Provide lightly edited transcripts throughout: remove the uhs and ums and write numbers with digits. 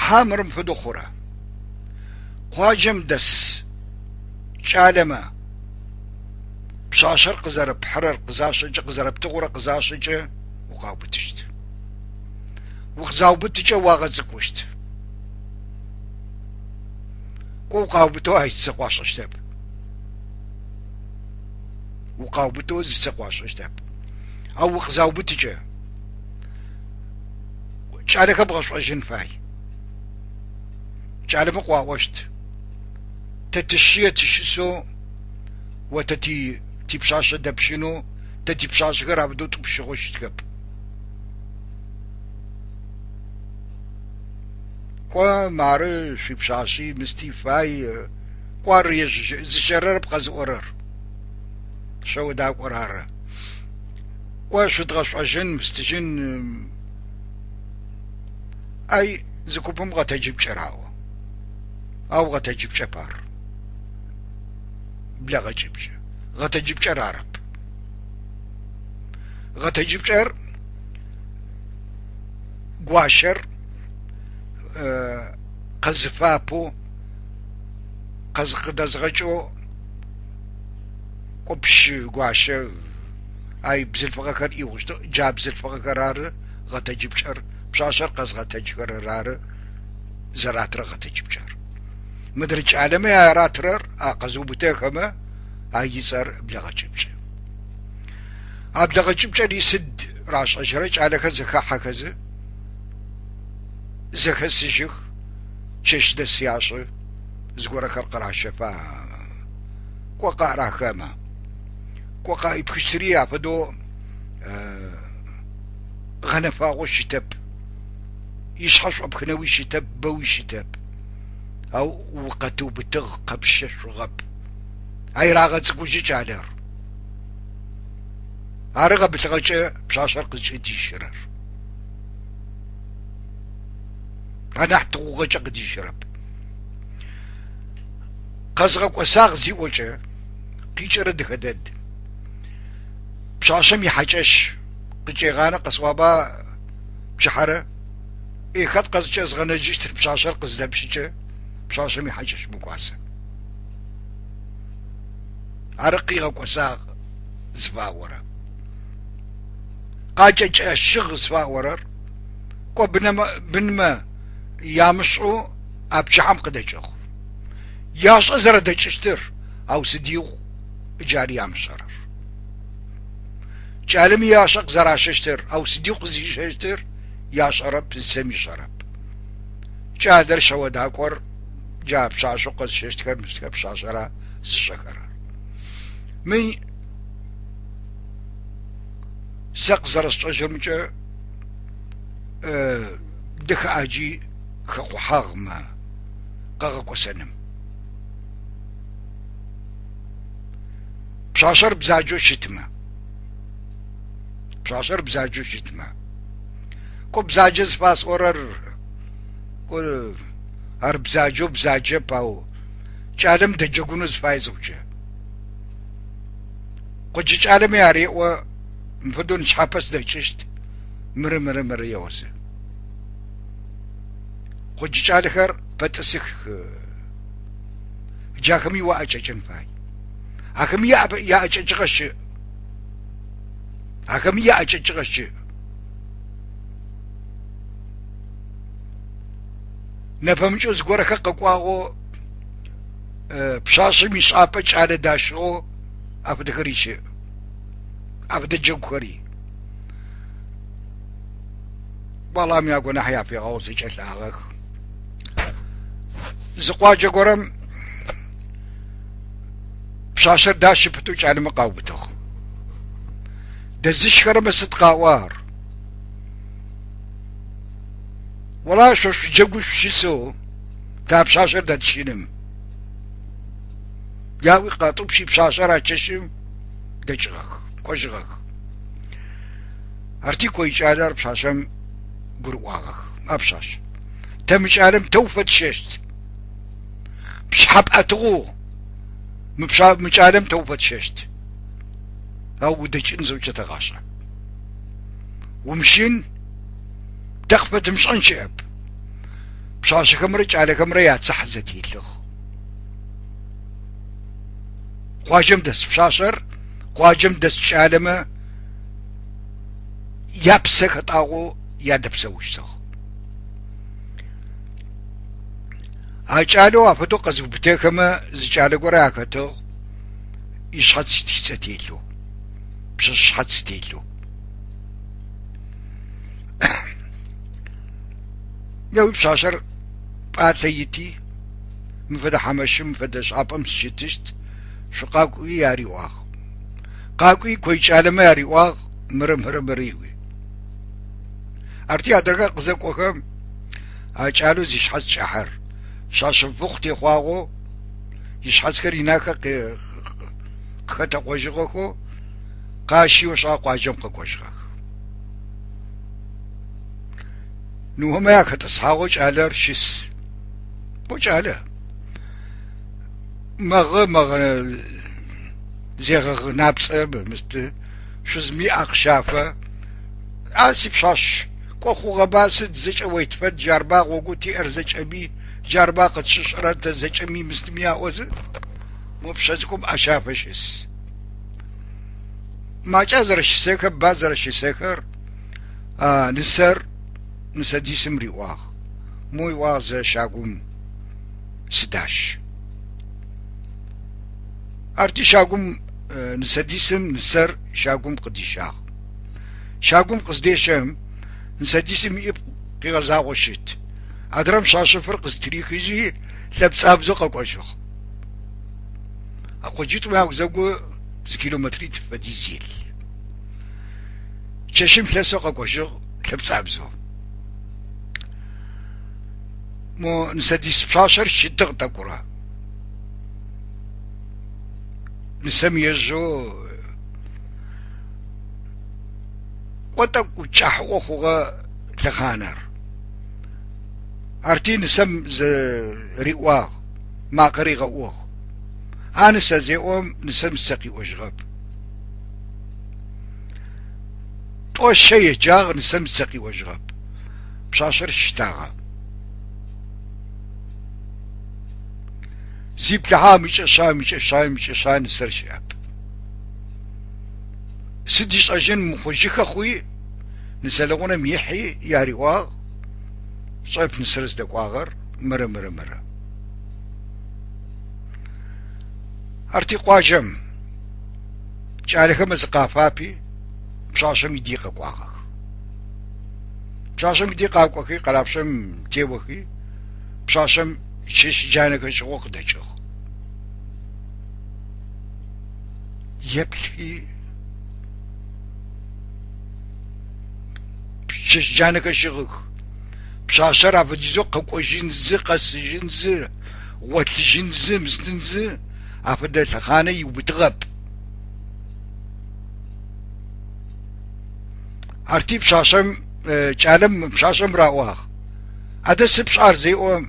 Хьа мыр мыфэдэу хъурэ? Къуаджэм дэс кӏалэмэ пшъашъэр къызэрэпхьырэр къызашӏэкӏэ, къызэрэптыгъурэ къызашӏэкӏэ укъаубытыщт. Укъызаубытыкӏэ уагъэцӏыкӏущт. Кӏо укъаубытэу ай зыцэ къыуашӏэщтэп. Укъаубытэу зыцэ къыуашӏэщтэп. Ау укъызаубытыкӏэ кӏалэхэр бгъэшӏожьын фай. Кӏалэмэ къыуаӏощт. Тэ тыщые тыщысэу о тэ ти типшъашъэ дэпщынэу, тэ типшъашъэхэр афэдэу тӏупщыгъэу щытхэп. Кӏо, мары шъуипшъашъи мысти фай, кӏо ар ежь зыщэрэрэп къэзыӏорэр, шъэо дакӏор ары. Кӏо, шъудгъэшӏожьын, мыстыжьын, ай зы купым гъэтэджыпкӏэ раӏо. Ау гъэтэджыпкӏэп ар. Блэгъэкӏыпкӏэ. Гъэтэджыпкӏэр арэп. Гъэтэджыпкӏэр гуащэр къэзыфапэу, къэзыкъыдэзгъэкӏэу кӏо пщы гуащэ ай бзылъфыгъэхэр ӏигъущтыгъ. Джа бзылъфыгъэхэр ары гъэтэджыпкӏэр, пшъашъэр къэзгъэтэджхэрэр ары зэратрэ гъэтэджыпкӏэр. Мыдрэ кӏалэмэ аратрэр а къэзыубытэхэмэ а ицӏэр блэгъэкӏыпкӏэ. А блэгъэкӏыпкӏэри сыд рашӏэжьырэ кӏалэхэр зэхахьэхэзы, зэхэсыжьых, чэщ дэс яшӏы, зыгорэхэр къыращэфа, кӏо къаӏрахэмэ. Кӏо къаӏипхыщтыри афэдэу гъэнэфагъэу щытэп. Ишъхьэ шӏопхынэуи щытэп, бэуи щытэп. Ау укъэтыубытыгъ, къэпщэшъугъэп. Ай рагъэцӏыкӏужьы кӏалэр. Ары гъэбылъыгъэкӏэ пшъашъэр къызкӏыдищырэр. Анахь тыгъугъэкӏэ къыдищырэп. Къэзгъэкӏосагъ зиӏокӏэ, къикӏырэ дэхэ дэд. Пшъашъэм ихьакӏэщ къыкӏегъанэ къэсӏуаба пчыхьэрэ? Е хэт къэзыкӏэзгъэнэжьыщтыр пшъашъэр къыздэпщыкӏэ, пшъашъэм ихьакӏэщ мэкӏуасэ. Ары къигъэкӏосагъ зыфаӏорэр. Къакӏэкӏэщыгъ зыфаӏорэр кӏо бынмэ ямышӏэу а пчыхьэм къыдэкӏыгъ. Яшӏэ зэрэдэкӏыщтыр, ау сыдигъу джари ямышӏэрэр. Кӏалэми яшӏэ къызэращэщтыр, ау сыдигъу къызищэщтыр яшӏэрэп, зыцэми ышӏэрэп. Кӏалэр шъэодакӏор джа пшъашъэу къэзыщэщтхэр мыстхэ пшъашъэра зышӏэхэрэр. Мы сэ къызэрэсшӏэжьрэмкӏэ дэхэ ӏаджи хэхъухьагъ мы къэгъэкӏосэным. Пшъашъэр бзаджэу щытмэ. Пшъашъэр бзаджэу щытмэ. Кӏо бзаджэ зыфасӏорэр кӏо ар бзаджэу бзаджэп, ау кӏалэм дэджэгунэу зыфае зыхъукӏэ. Къоджэ кӏалэми ареӏо, мыфэдэу нычхьапэ сыдэкӏыщт, мыры, мыры, мыры еӏозы. Къоджэ кӏалэхэр пэтӏысых, джахэми уаӏэкӏэкӏын фай. Ахэми яӏэкӏэкӏыгъэ щыӏ. Ахэми яӏэкӏэкӏыгъэ щыӏ. Нэпэмыкӏэу зыгорэхэр къэкӏуагъэу пшъашъэм ишӏапӏэ кӏалэ дащыгъэу афэдэхэри щыӏ. Афэдэ джэгухэри. Алахьым ягонахь яфегъэгъу зэкӏэ лӏагъэх. Зы къуаджэ горэм пшъашъэр дащы пытэу кӏалэмэ къаубытыгъ. Дэзыщхэрэмэ сыд къаӏуагъэр? Олахьэ шъо шъуджэгу шъущысэу тэ а пшъашъэр дэтщыным. Яӏуи къатӏупщи пшъашъэр а чэщым дэкӏыгъэх, кӏожьыгъэх. Арти кой кӏалэр пшъашъэм гурыӏуагъэх. А пшъашъ, тэ мы кӏалэм тэ уфэтщэщт? Пшъхьэ пӏэтыгъэу мы пшъа мы кӏалэм тэ уфэтщэщт? Ау удэкӏын зыхъукӏэ тэгъашӏэ. Умыщын, тэ къыпфэтымышӏэн щыӏэп. Пшъашъэхэмрэ кӏалэхэмрэ яцыхь зэтелъыгъ. Къуаджэм дэс пшъашъэр къуаджэм дэс кӏалэмэ япсэ хэтӏагъэу ядэпсэущтыгъ. А кӏалэу афэдэу къэзыубытэхэмэ зы кӏалэ горэ ахэтыгъ, ишъхьац тхыцӏэ телъэу, пшъэшъэ шъхьац телъэу. Еуи пшъашъэр пӏалъэ ити, мы фэдэ хьамэщым, мы фэдэ шӏапӏэм сыщытыщт, шъукъакӏуи ариӏуагъ. Къакӏуи кой кӏалэмэ ариӏуагъ, мыры, мыры, мыры ыӏуи. Арти адрэхэр къызэкӏохэм, а кӏалэу зишъхьац кӏыхьэр, пшъашъэ выхъу техъуагъэу, ишъхьацхэр инахэ къыхэтэкъожьыгъэхэу, къащи ошӏа къуаджэм къэкӏожьыгъэх. Ныомэ яхэтӏысхьагъэу кӏалэр щыс. Бо кӏалэ. Мэгъы, мэгъы, зегъэгъынапцӏэ мысты, шъузми ӏэ къыщафэ. А сипшъашъ, кӏо хъугъэба, сыд зэкӏэ ой тфэд, джарба гъогоу тиӏэр зэкӏэми, джарба къытщышӏырэр тэ зэкӏэми мыстыми аӏозы, мо пшъэ цӏыкӏум ӏэ щафэ щыс. Макӏа зэрэщысэхэр, ба зэрэщысэхэр, а нысэр нысэдисым риӏуагъ. Мо ыӏуагъ зэ щагум сыдащ. Арти щагум нысэдисым нысэр щагум къыдищагъ. Щагум къыздещэм нысэдисым иӏыпкъ къигъэзагъэу щыт. Адрэм шъхьащыфыр къызтырихыжьи лъэпцӏабзэу къэкӏожьыгъ. А къоджитӏум ягузэгу зы километритф фэдиз илъ. Чэщым лъэсэу къэкӏожьыгъ лъэпцӏабзэу. Мо нысэдис пшъашъэр щытыгъ тӏэкӏурэ. Нысэм ежьэу кӏо тӏэкӏу кӏахьыӏо хъугъэ лъэхъанэр. Арти нысэм риӏуагъ, макъэ ригъэӏугъ. А нысэ зеӏом, нысэм зыцэ къиӏожьыгъэп. Тӏо-щэ еджагъ, нысэм зыцэ къиӏожьыгъэп. Пшъашъэр щтагъэ. Зиплъыхьагъ мыкӏэ ща, мыкӏэ ща, мыкӏэ ща, нысэр щыӏэп. Сыд ишӏэжьын мыхъужьыхэ хъуи, нысэ лэгъунэм ихьи яриӏуагъ, Сшӏэрэп нысэр зыдэкӏуагъэр, мыры, мыры, мыры. Арти къуаджэм кӏалэхэмэ зыкъафапи, пшъашъэм идей къэкӏуагъэх. Пшъашъэм идей къакӏохи, къэлапчъэм теохи, пшъашъэм чэщ джанэхэр щыгъэу къыдэкӏыгъ. Еплъхи, чэщ джанэхэр щыгъых. Пшъашъэр афэдизэу къэкӏожьынзы, къэсыжьынзы, гъолъыжьынзы, мыстынзы афэдэ лъэхъанэ иубытыгъэп. Арти пшъашъэм, кӏалэм пшъашъэм раӏуагъ. Адэ сы пшӏар зеӏом,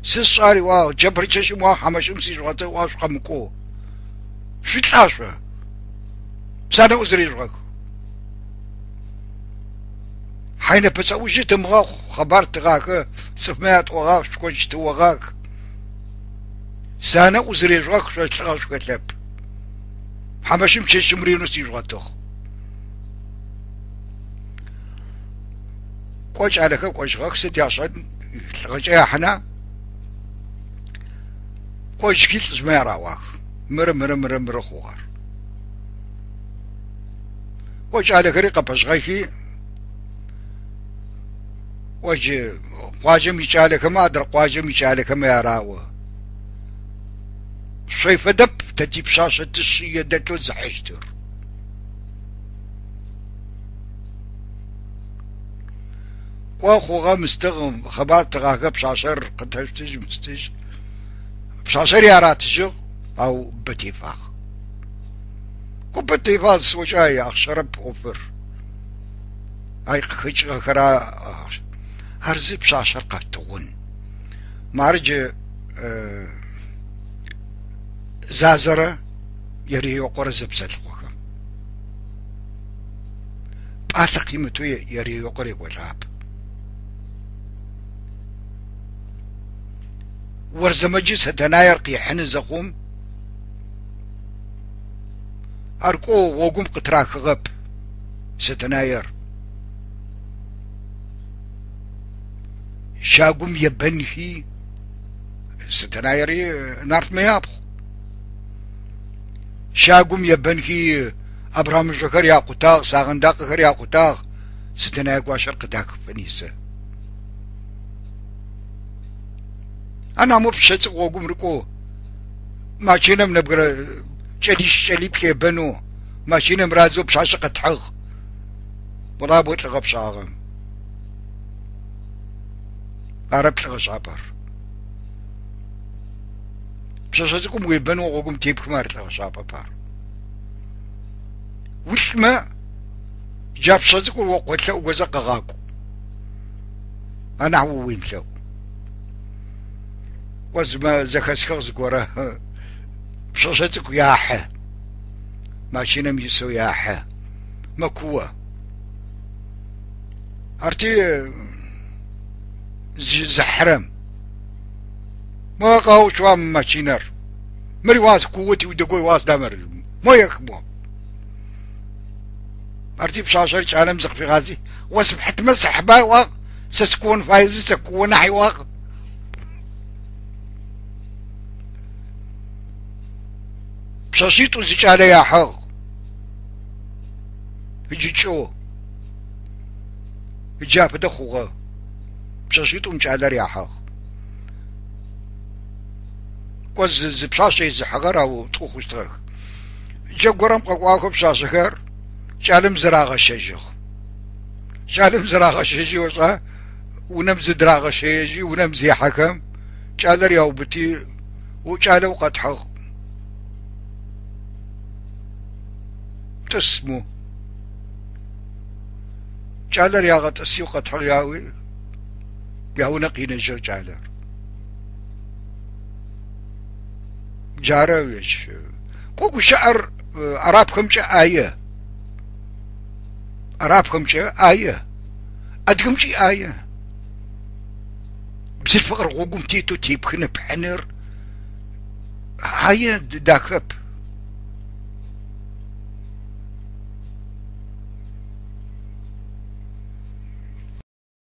сы сшӏар ыӏуагъ, джэбыр чэщым уа хьамэщым сижъугъэтыгъ ыӏуагъ шъукъэмыкӏоу. Шъулӏа шъо? Санэӏу зырежъугъэх. Хьайнэпэ цӏэӏужьы тымыгъэхъу, къэбар ттыгъахэ, цӏыфмэ ятӏогъах, шъукӏокӏ тыогъах. Санэӏу зырежъугъэх, шъо лӏыгъэ шъухэлъэп. Хьамэщым чэщым ренэу сижъугъэтыгъ. Кӏо кӏалэхэр кӏожьыгъэх, сыд яшӏэн, лӏыгъэкӏэ яхьына? Кӏожьхи лӏыжъмэ яраӏуагъ. Мыры, мыры, мыры, мыры хъугъэр. Кӏо кӏалэхэри къэпэжьыгъэхи, кӏо джы къуаджэм икӏалэхэмэ адрэ къуаджэм икӏалэхэмэ яраӏо. Шъой фэдэп тэ типшъашъэ тыщые дэлъэу зыхьыщтыр. Кӏо хъугъэ мыстыгъ, къэбар ттыгъахэ пшъашъэр къытэшъутыжь мыстыжь. Пшъашъэри аратыжьыгъ, ау бэ тефагъ. Кӏо бэ тефагъ зысӏокӏэ ай ахъщэрэп ӏофыр. Ай къыхэкӏыгъэхэр ар зы пшъашъэр къэтыгъун. Мары джы Зазэрэ Ереёкъорэ зэпсэлъыхъохэм. Пӏалъэ къимытэу Ереёкъор екӏолӏагъэп. Орзэмэджы Сэтэнаер къихьыны зэхъум, ар кӏоу гъогум къытырахыгъэп Сэтэнаер. Щагум ебэнхи, Сэтэнаери нартмэ япхъу. Щагум ебэнхи абрамыжъохэр якъутагъ, сагъындакъэхэр якъутагъ, Сэтэнае гуащэр къыдахыфэ нисэ. Анамо пшъэшъэ цӏыкӏу гъогум рыкӏоу машинэм нэбгырэ кӏэлищ кӏэлиплӏ ебэнэу машинэм радзэу пшъашъэ къэтхьыгъ. Браво лӏыгъэ пшӏагъэ. Арэп лӏыгъэ шӏапӏэр. Пшъэшъэ цӏыкӏум уебэнэу гъогум тепхымэ ар лӏыгъэ шӏапӏэп ар. Улӏмэ джа пшъэшъэ цӏыкӏур о къолъэӏугозэ къэгъакӏу. Анахь о уемылъэӏу. Кӏо зымэ зэхэсхыгъ зыгорэ пшъэшъэ цӏыкӏу яхьы. Машинэм исэу яхьы. Мэкуо. Арти зыхьырэм мо къэуцуа мы машинэр. Мыри уас куоти удэгой уас дамэр. Мо ех мо. Арти пшъашъэр кӏалэм зыкъыфигъази, о сыпхьытмэ сыхьба ыӏуагъ, сэ сыкуон фаези сэ куо нахь ыӏуагъ. Пшъэшъитӏу зы кӏалэ яхьыгъ. Ыджы кӏэу. Ыджы афэдэ хъугъэ. Пшъэшъитӏум кӏалэр яхьыгъ. Кӏо зы пшъашъэ изыхьыгъэр ау тӏу хъущтыгъэх. Джэгу горэм къэкӏуагъэхэу пшъашъэхэр кӏалэм зырагъэщэжьыгъ. Кӏалэм зырагъэщэжьи ошӏа, унэм зыдырагъэщэежьи, унэм зехьэхэм кӏалэр яубыти, о кӏалэ укъэтхьыгъ. Тӏыс мо. Кӏалэр ягъэтӏыси укъэтхьыгъ яӏуи, яунэ къинэжьыгъ кӏалэр. Джары ежь. Кӏо гущыӏэр арабхэмкӏэ ӏае. Арабхэмкӏэ ӏае. Адыгэмкӏи ӏае. Бзылъфыгъэр гъогум тетэу тепхыныр, пхьыныр ӏае дахэп.